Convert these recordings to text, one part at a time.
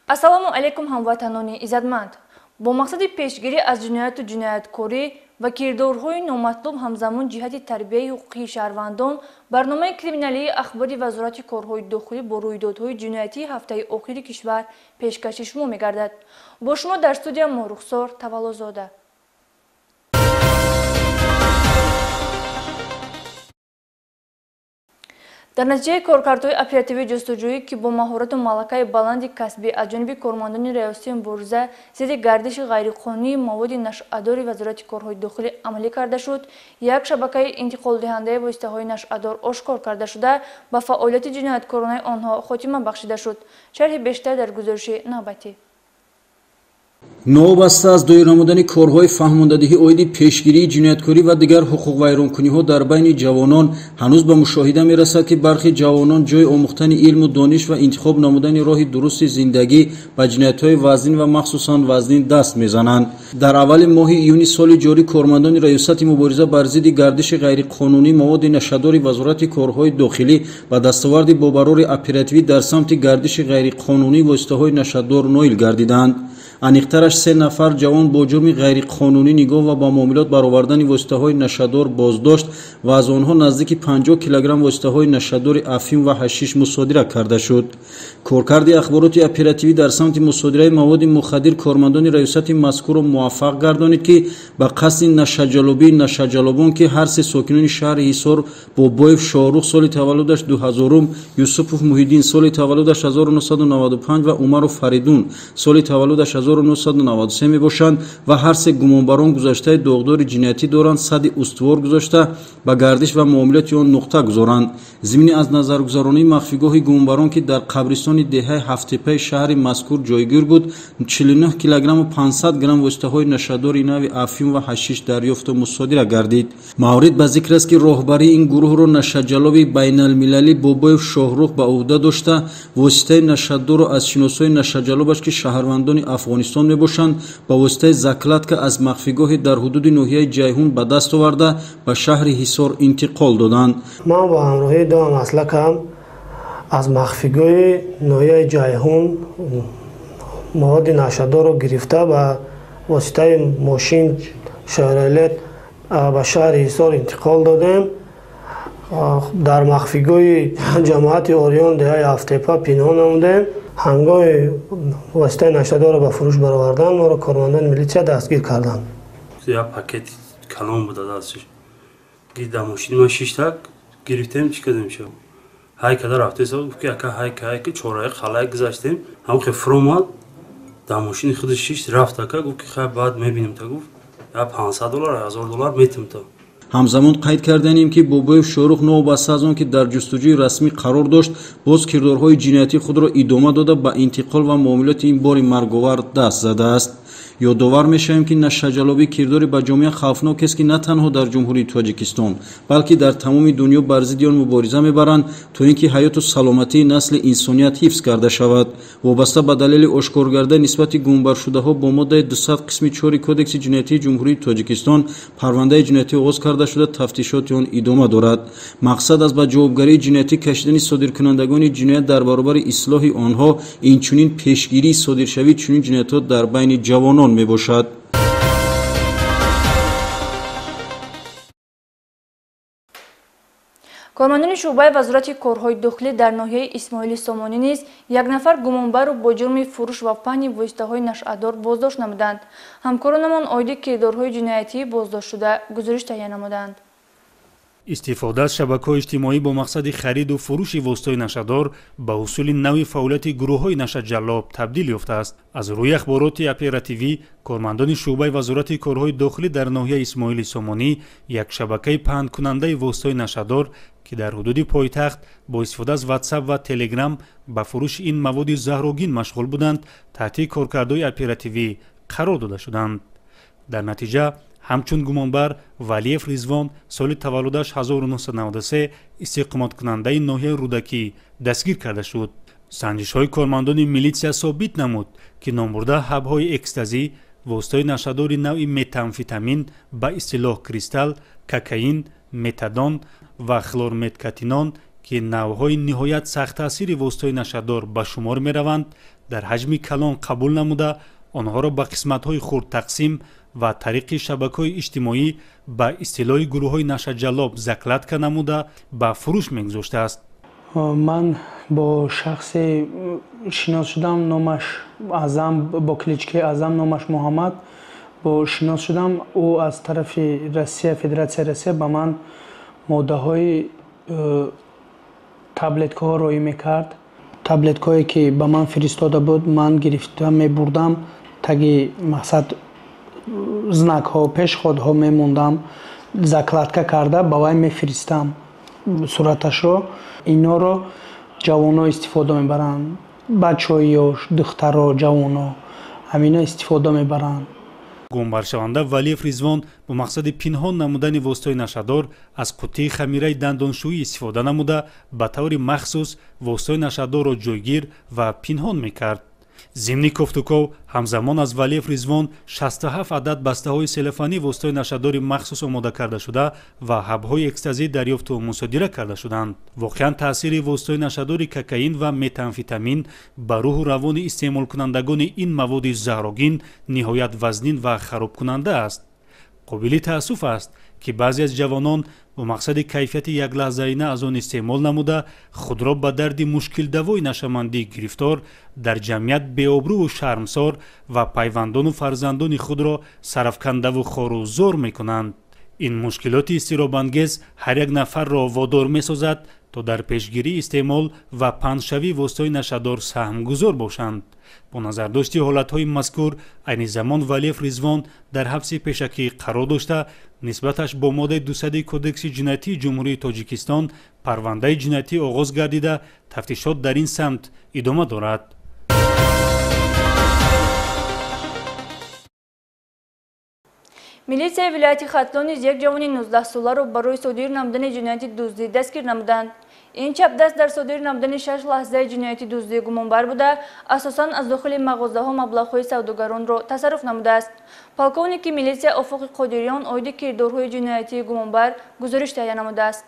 Ассалому алайкум, ҳамватанони иззатманд. Бо мақсади пешгирӣ аз ҷинояту ҷинояткорӣ ва кирдорҳои номатлуб, ҳамзамон ҷиҳати тарбияи ҳуқуқии шаҳрвандон, барномаи криминалии ахбори Вазорати корҳои дохилӣ бо рӯйдодҳои ҷиноятии ҳафтаи охири кишвар пешкаши шумо мегардад. Бо шумо дар студия Моҳрухсор Таваллозода. Дар натиҷаи коркардҳои оперативии ҷустуҷӯӣ, ки бо маҳорату малакаи баланди касбӣ аз ҷониби кормандони Раёсати мубориза зидди гардиши ғайриқонунии маводи нашъадори Вазорати корҳои дохилӣ амалӣ карда шуд, як шабакаи интиқолдиҳандаи воситаҳои нашъадор ошкор карда шуда, ба фаъолияти ҷинояткоронаи онҳо хотима бахшида шуд. Шарҳи бештар дар гузориши навбатӣ. Новобаста аз доир намудани корҳои фаҳмондадиҳӣ оиди пешгирии ҷинояткорӣ ва дигар ҳуқуқвайронкуниҳо дар байни ҷавонон, ҳанӯз ба мушоҳида мерасад, ки бархи ҷавонон ҷои омӯхтани илму дониш ва интихоб намудани роҳи дурусти зиндагӣ ба ҷиноятҳои вазнин ва махсусан вазнин даст мезананд. Дар аввали моҳи июни соли ҷорӣ кормандони Раёсати мубориза бар зидди гардиши ғайриқонунии маводи нашъадори Вазорати корҳои дохилӣ ба дастоварди бобарори оперативӣ дар самти гардиши ғайриқонунии воситаҳои нашъадор ноил гардиданд. Аниқтараш, се нафар ҷавон бо ҷурми ғайриқонунӣ нигоҳ ва ба муомилот баровардани воситаҳои нашъадор боздошт ва аз онҳо наздики 50 килограмм воситаҳои нашъадори афим ва ҳашиш мусодира карда шуд. Коркарди ахбороти оперативӣ дар самти мусодираи маводи мухаддир кормандони раёсати мазкурро муваффақ гардонид, ки ба қасди нашъаҷалобии нашъаҷалобон, ки ҳар се сокинони шаҳри Ҳисор Бобоев Шоҳрух соли таваллудаш 2000, Юсупов Муҳиддин соли таваллудаш 1995 ва Умаров Фаридун соли таваллудаш 1993 мебошанд ва ҳар се гумонбарон гузаштаи доғдори ҷиноятӣ доранд, садди устувор гузошта ба гардиш ва муомилоти он нуқта гузоранд. Зимни аз назаргузаронии махфигоҳи гумонбарон, ки дар қабристони деҳаи Ҳафттепаи шаҳри мазкур ҷойгир буд, 49 килограмму 500 грамм воситаҳои нашъадори нави афюн ва ҳашиш дарёфту мусодира гардид. Маврид ба зикр аст, ки роҳбарии ин гурӯҳро нашъаҷалоби байналмилалӣ Бобоев Шоҳрух ба ӯҳда дошта, воситаи нашъадорро аз шиносҳои нашъаҷалобаш, ки шаҳрвандони Афғонистон мебошанд, ба воситаи закладка аз махфигоҳи дар ҳудуди ноҳияи Ҷайҳун ба даст оварда ба шаҳри Ҳисор интиқол доданд. Ман бо ҳамроҳии ду ҳамаслакам аз махфигоҳи ноҳияи Ҷайҳун маводи нашъадорро гирифта ба воситаи мошин Шевролет ба шаҳри Ҳисор интиқол додем. Дар махфигоҳи ҷамоати Ориён деҳаи Ҳафттепа пинҳон намудем. Ҳангоми воситаи нашъадорро ба фурӯш баровардан моро кормандони милитсия дастгир карданд. Як пакети калон буда дастш. Дар мошини ман шиштак гирифтем, чӣ кардем шо? Ҳай када рафтеса, гуфт ки ака ҳай ҳай ки чораи қалай гузаштем. Ҳам хе фуромад, дар мошини худаш шишт рафт ака, гуфт ки хай баъд мебинем та, гуфт я 500 доллар, 1000 доллар метим та. Ҳамзамон қайд карданем, ки Бобоев Шоҳрух новобаста аз он ки дар ҷустуҷӯи расмӣ қарор дошт, боз кирдорҳои ҷиноятии худро идома дода ба интиқол ва муомилоти ин бори марговар даст задааст. Ёдовар мешавем, ки нашъаҷалобӣ кирдори ба ҷомеа хавфнок аст, ки на танҳо дар Ҷумҳурии Тоҷикистон, балки дар тамоми дунё бар зидди он мубориза мебаранд, то ин ки ҳаёту саломатии насли инсоният ҳифз карда шавад. Вобаста ба далели ошкоргарда нисбати гумбаршудаҳо бо моддаи 200 қисми 4 Кодекси ҷиноятии Ҷумҳурии Тоҷикистон парвандаи ҷиноятӣ оғоз карда шуда, тафтишоти он идома дорад. Мақсад аз ба ҷавобгарии ҷиноятӣ кашидани содиркунандагони ҷиноят дар баробари ислоҳи онҳо, инчунин пешгирии содиршавии чунин ҷиноятҳо дар байни ҷавонон мебошад. Кормандони шӯъбаи Вазорати корҳои дохилӣ дар ноҳияи Исмоили Сомонӣ низ як нафар гумонбарро бо ҷурми фурӯш ва паҳни воситаҳои нашъадор боздошт намуданд. Ҳамкоронамон оиди кирдорҳои ҷиноятии боздоштшуда гузориш таҳия намуданд. Истифода аз шабакаҳои иҷтимоӣ бо мақсади хариду фурӯши воситаҳои нашъадор ба усули нави фаъолияти гурӯҳҳои нашъаҷаллоб табдил ёфтааст. Аз рӯи ахбороти оперативӣ кормандони шӯъбаи Вазорати корҳои дохилӣ дар ноҳияи Исмоили Сомонӣ як шабакаи паҳнкунандаи воситаҳои нашъадор, ки дар ҳудуди пойтахт бо истифода аз ватсап ва телеграм ба фурӯши ин маводи заҳрогин машғул буданд, таҳти коркардҳои оперативӣ қарор дода шуданд. Дар натиҷа ҳамчун гумонбар Валиев Ризвон соли таваллудаш 1993 истиқоматкунандаи ноҳияи Рӯдакӣ дастгир карда шуд. Санҷишҳои кормандони милитсия собит намуд, ки номбурда ҳабҳои экстазӣ, воситаҳои нашъадори навъи метамфетамин ба истилоҳ кристалл, кокаин, метадон ва хлорметкатинон, ки навъҳои ниҳоят сахттаъсири воситаҳои нашъадор ба шумор мераванд, дар ҳаҷми калон қабул намуда, онҳоро ба қисматҳои хурд тақсим ва тариқи шабакаҳои иҷтимоӣ ба истилоҳи гурӯҳҳои нашаҷаллоб закладка намуда ба фурӯш мегузоштааст. Ман бо шахсе шинос шудам, номаш Азам, бо кличкаи Азам, номаш Муҳаммад, бо шинос шудам. Ӯ аз тарафи Россия, Федератсияи Россия ба ман моддаҳои таблеткаҳо роӣ мекард. Таблеткаҳое ки ба ман фиристода буд, ман гирифта мебурдам, таги мақсад знакҳо, пешходҳо мемондам, закладка карда ба вай мефиристам сураташро. Инҳоро ҷавоно истифода мебаранд, бачаҳои ёш, духтаро, ҷавоно ҳамино истифода мебаранд. Гумонбаршаванда Валиев Ризвон бо мақсади пинҳон намудани воситаи нашъадор аз қуттии хамираи дандоншӯӣ истифода намуда, ба таври махсус воситаи нашъадорро ҷойгир ва пинҳон мекард. Зимни кофтуков ҳамзамон аз Валиев Ризвон 67 адад бастаҳои селофанӣ воситаи нашъадори махсус омода карда шуда ва ҳабҳои экстазӣ дарёфту мусодира карда шуданд. Воқеан таъсири воситаи нашъадори кокаин ва метамфетамин ба рӯҳу равони истеъмолкунандагони ин маводи заҳрогин ниҳоят вазнин ва харобкунанда аст. Қобили таассуф аст, ки баъзе аз ҷавонон бо мақсади кайфияти яклаҳзаина аз он истеъмол намуда, худро ба дарди мушкилдавои нашъамандӣ гирифтор, дар ҷамъият беобрӯву шармсор ва пайвандону фарзандони худро сарафкандаву хору зор мекунанд. Ин мушкилоти изтиробангез ҳар як нафарро водор месозад, то дар пешгирии истеъмол ва паҳншавии воситаҳои нашъадор саҳмгузор бошанд. Бо назардошти ҳолатҳои мазкур, айни замон Валиев Ризвон дар ҳабси пешакӣ қарор дошта, нисбаташ бо моддаи 200 Кодекси ҷиноятии Ҷумҳурии Тоҷикистон парвандаи ҷиноятӣ оғоз гардида, тафтишот дар ин самт идома дорад. Милитсияи вилояти Хатлон низ як ҷавони 19-соларо барои содир намудани ҷинояти дуздӣ дастгир намуданд. Ин чапдаст дар содир намудани 6 лаҳзаи ҷинояти дуздӣ гумонбар буда, асосан аз дохили мағозаҳо маблағҳои савдогаронро тасарруф намудааст. Полковники милитсия Офоқи Қодириён оиди кирдорҳои ҷиноятии гумонбар гузориш таҳия намудааст.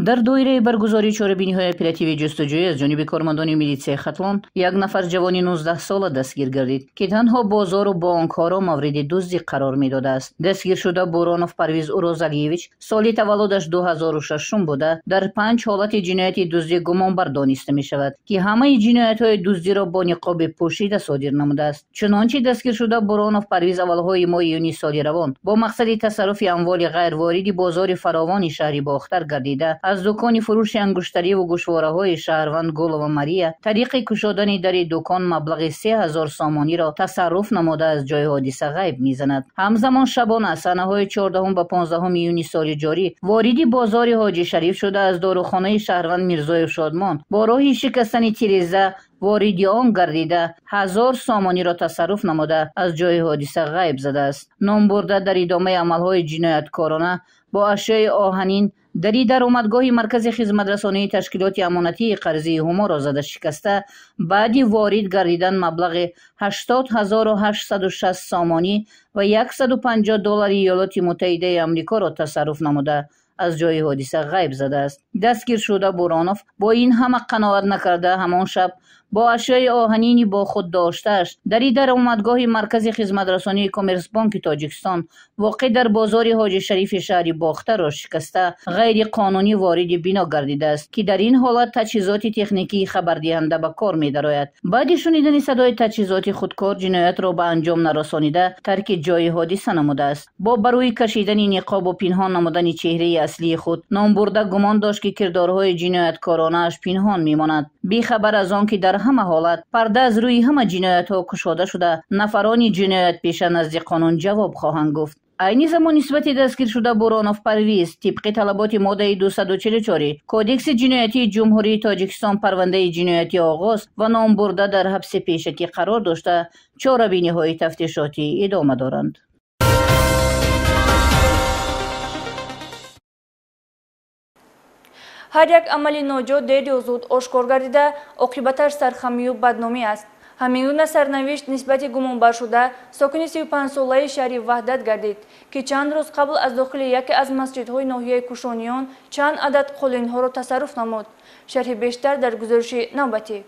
Дар доираи баргузории чорабиниҳои оперативии ҷустуҷӯӣ аз ҷониби кормандони милитсияи Хатлон як нафар ҷавони 19-сола дастгир гардид, ки танҳо бозору бонкҳоро мавриди дуздӣ қарор медодааст. Дастгиршуда Буронов Парвиз Урозалиевич соли таваллудаш 2006 буда, дар 5 ҳолати ҷинояти дуздӣ гумонбар дониста мешавад, ки ҳамаи ҷиноятҳои дуздиро бо ниқоби пӯшида содир намудааст. Чунончи дастгиршуда Буронов Парвиз аввалҳои моҳи июни соли равон бо мақсади тасарруфи амволи ғайрвориди бозори фаровони шаҳри Бохтар гардида, аз дукони фурӯши ангуштариву гӯшвораҳои шаҳрванд Гулова Мария тариқи кушодани дари дукон маблағи 3000 сомониро тасарруф намуда аз ҷои ҳодиса ғайб мезанад. Ҳамзамон шабона санаҳои 14 ба 15 июни соли ҷорӣ вориди бозори Ҳоҷи Шариф шуда, аз дорухонаи шаҳрванд Мирзоев Шодмон бо роҳи шикастани тиреза вориди он гардида, 1000 сомониро тасарруф намуда аз ҷои ҳодиса ғайб задааст. Номбурда дар идомаи амалҳои ҷинояткорона бо ашёи оҳанин дари даромадгоҳи маркази хизматрасонии ташкилоти амонатии қарзии Ҳуморо зада шикаста, баъди ворид гардидан маблағи 80860 сомонӣ ва 150 доллари Иёлоти Муттаҳидаи Амрикоро тасарруф намуда аз ҷои ҳодиса ғайб задааст. Дастгиршуда Буронов бо ин ҳама қаноат накарда, ҳамон шаб бо ашёи оҳанини бо худ доштааш дари даромадгоҳи маркази хизматрасонии Коммерсбонки Тоҷикистон воқеъ дар бозори Ҳоҷи Шарифи шаҳри Бохтарро шикаста, ғайриқонунӣ вориди бино гардидааст, ки дар ин ҳолат таҷҳизоти техникии хабардиҳанда ба кор медарояд. Баъди шунидани садои таҷҳизоти худкор ҷиноятро ба анҷом нарасонида тарки ҷои ҳодиса намудааст. Бо ба рӯй кашидани ниқобу пинҳон намудани чеҳраи аслии худ номбурда гумон дошт, ки кирдорҳои ҷинояткоронааш пинҳон мемонад. Бехабар аз он ки дар ҳама ҳолат парда аз рӯи ҳама ҷиноятҳо кушода шуда, нафарони ҷиноятпеша назди қонун ҷавоб хоҳанд гуфт. Айни замон нисбати дастгиршуда Буронов Парвиз тибқи талаботи моддаи 244 Кодекси ҷиноятии Ҷумҳурии Тоҷикистон парвандаи ҷиноятӣ оғоз ва номбурда дар ҳабси пешакӣ қарор дошта, чорабиниҳои тафтишотӣ идома доранд. Ҳар як амали ноҷо дер ё зуд ошкор гардида, оқибаташ сархамию бадномӣ аст. Ҳамин гуна сарнавишт нисбати гумонбаршуда сокини 35-солаи шаҳри Ваҳдат гардид, ки чанд рӯз қабл аз дохили яке аз масҷидҳои ноҳияи Кушониён чанд адад қолинҳоро тасарруф намуд. Шарҳи бештар дар гузориши навбатӣ.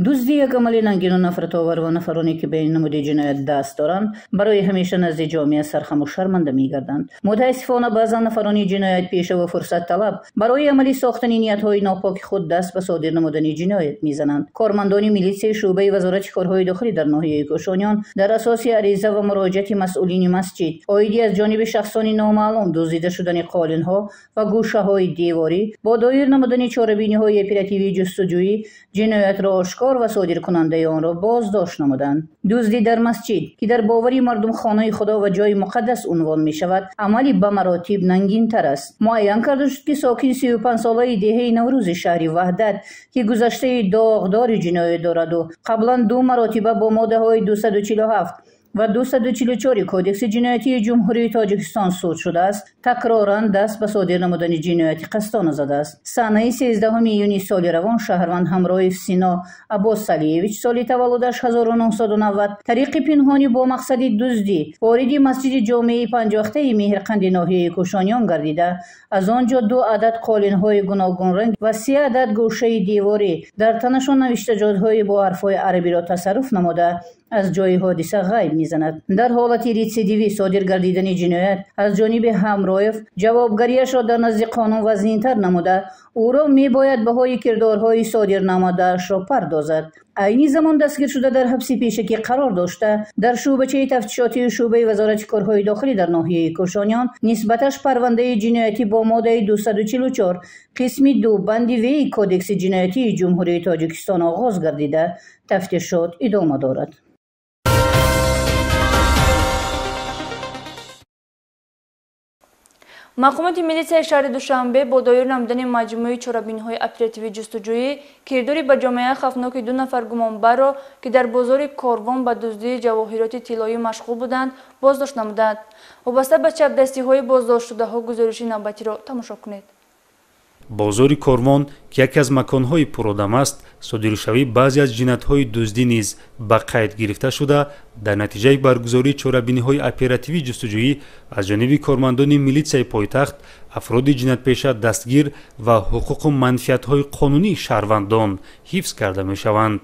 Дуздӣ як амали нангину нафратовар ва нафароне ки ба ин намуди ҷиноят даст доранд, барои ҳамеша назди ҷомеа сархаму шарманда мегарданд. Мутаассифона, баъзан нафарони ҷиноятпеша ва фурсатталаб барои амалӣ сохтани ниятҳои нопоки худ даст ба содир намудани ҷиноят мезананд. Кормандони милитсияи шӯъбаи Вазорати корҳои дохилӣ дар ноҳияи Кӯшониён дар асоси ариза ва муроҷиати масъулини масҷид оиди аз ҷониби шахсони номаълум дуздида шудани қолинҳо ва гӯшаҳои деворӣ бо доир намудани чорабиниҳои оперативии ҷустуҷӯӣ ҷиноятро ошкор ва содиркунандаи онро боздошт намуданд. Дуздӣ дар масҷид, ки дар бовари мардум хонаи Худо ва ҷои муқаддас унвон мешавад, амали ба маротиб нангинтар аст. Муайян карда шуд, ки сокини 35-солаи деҳаи Наврӯзи шаҳри Ваҳдат, ки гузаштаи доғдори ҷиноят дораду қаблан ду маротиба бо моддаҳои 247 ва 244 Кодекси ҷиноятии Ҷумҳурии Тоҷикистон суд шудааст, такроран даст ба содир намудани ҷинояти қасдона задааст. Санаи 13 июни соли равон шаҳрванд Ҳамроев Сино Аббосалиевич, соли таваллудаш 1990, тариқи пинҳонӣ бо мақсади дуздӣ вориди масҷиди ҷомеаи панҷвақтаи Меҳрқанди ноҳияи Кӯшониён гардида, аз он ҷо ду адад қолинҳои гуногунранг ва се адад гӯшаи деворӣ дар танашон навиштаҷотҳои бо ҳарфҳои арабиро тасарруф намуда, аз ҷои ҳодиса ғайб мезанад. Дар ҳолати рецидивӣ содир гардидани ҷиноят аз ҷониби Ҳамроев ҷавобгариашро дар назди қонун вазнинтар намуда, ӯро мебояд баҳои кирдорҳои содир намудаашро пардозад. Айни замон дастгиршуда дар ҳабси пешакӣ қарор дошта, дар шӯъбачаи тафтишотии шӯъбаи Вазорати корҳои дохилӣ дар ноҳияи Кӯшониён нисбаташ парвандаи ҷиноятӣ бо моддаи 244 қисми 2 банди В Кодекси ҷиноятии Ҷумҳурии Тоҷикистон оғоз гардида, тафтишот идома дорад. Мақомоти милитсияи шаҳри Душанбе бо доир намудани маҷмӯи чорабиниҳои оперативии ҷустуҷӯӣ кирдори ба ҷомеа хавфноки ду нафар гумонбарро, ки дар бозори Корвон ба дуздии ҷавоҳироти тиллоӣ машғул буданд, боздошт намуданд. Вобаста ба чапдастиҳои боздоштшудаҳо гузориши навбатиро тамошо кунед. Бозори Корвон, ки яке аз маконҳои пуродам аст, содиршавии баъзе аз ҷиноятҳои дуздӣ низ ба қайд гирифта шуда, дар натиҷаи баргузории чорабиниҳои оперативии ҷустуҷӯӣ аз ҷониби кормандони милитсияи пойтахт афроди ҷиноятпеша дастгир ва ҳуқуқу манфиатҳои қонунии шаҳрвандон ҳифз карда мешаванд.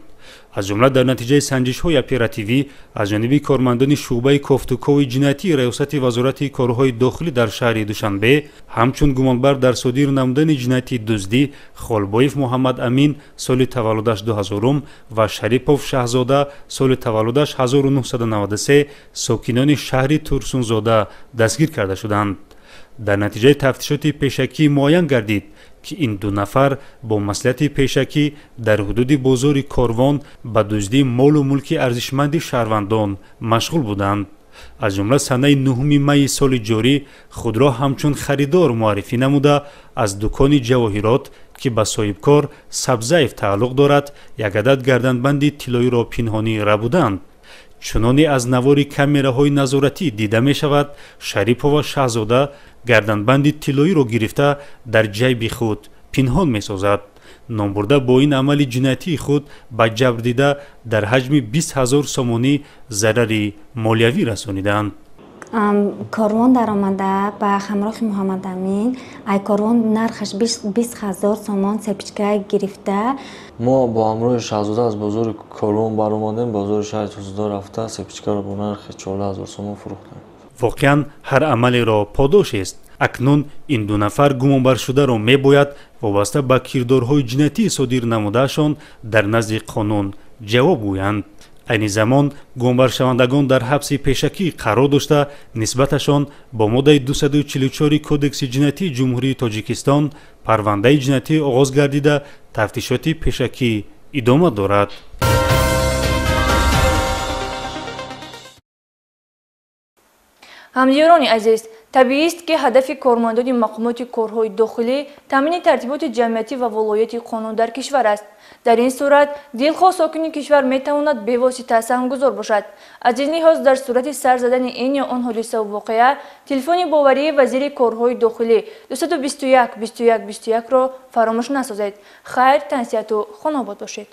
Аз ҷумла дар натиҷаи санҷишҳои оперативӣ аз ҷониби кормандони шӯъбаи кофтукови ҷиноятии Раёсати Вазорати корҳои дохилӣ дар шаҳри Душанбе ҳамчун гумонбар дар содир намудани ҷинояти дуздӣ Холбоев Муҳаммад Амин, соли таваллудаш 2000, ва Шарипов Шаҳзода, соли таваллудаш 1993, сокинони шаҳри Турсунзода дастгир карда шуданд. Дар натиҷаи тафтишоти пешакӣ муайян гардид, ки ин ду нафар бо маслиҳати пешакӣ дар ҳудуди бозори Корвон ба дуздии молу мулки арзишманди шаҳрвандон машғул буданд. Аз ҷумла санаи 9 майи соли ҷорӣ худро ҳамчун харидор муаррифӣ намуда, аз дукони ҷавоҳирот, ки ба соҳибкор Сабзаев тааллуқ дорад, як адад гарданбанди тиллоиро пинҳонӣ рабуданд. Чуноне аз навори камераҳои назоратӣ дида мешавад, Шарипова Шаҳзода гарданбанди тиллоиро гирифта дар ҷайби худ пинҳон месозад. Номбурда бо ин амали ҷиноятии худ ба ҷабрдида дар ҳаҷми 20 000 сомонӣ зарари молиявӣ расониданд. Корвон даромада ба ҳамроҳи Муҳаммадамин ай корвон нархаш 20 000 сомон сепичка гирифта. Мо бо ҳамроҳи Шаҳзода аз бозори Корвон баромадем, бозори шаҳри Турсунзода рафта сепичкаро бо нархи 14 000 сомон фурӯхтем. Воқеан ҳар амалеро подошест. Акнун ин ду нафар гумонбаршударо мебояд вобаста ба кирдорҳои ҷиноятӣ содир намудаашон дар назди қонун ҷавоб гӯянд. Айни замон гумонбаршавандагон дар ҳабси пешакӣ қарор дошта, нисбаташон бо моддаи 244 Кодекси ҷиноятии Ҷумҳурии Тоҷикистон парвандаи ҷиноятӣ оғоз гардида, тафтишоти пешакӣ идома дорад. Ҳамдиёрони азиз, табиист, ки ҳадафи кормандони мақомоти корҳои дохилӣ таъмини тартиботи ҷамъиятӣ ва волояти қонун дар кишвар аст. Дар ин сурат дилхоҳ сокини кишвар метавонад бевосита саҳмгузор бошад. Аз ин лиҳоз дар сурати сар задани ин ё он ҳодисаву воқеа телефони боварии вазири корҳои дохилӣ 221 21 21-ро фаромӯш насозед. Хайр, тансиҳату хонобод бошед.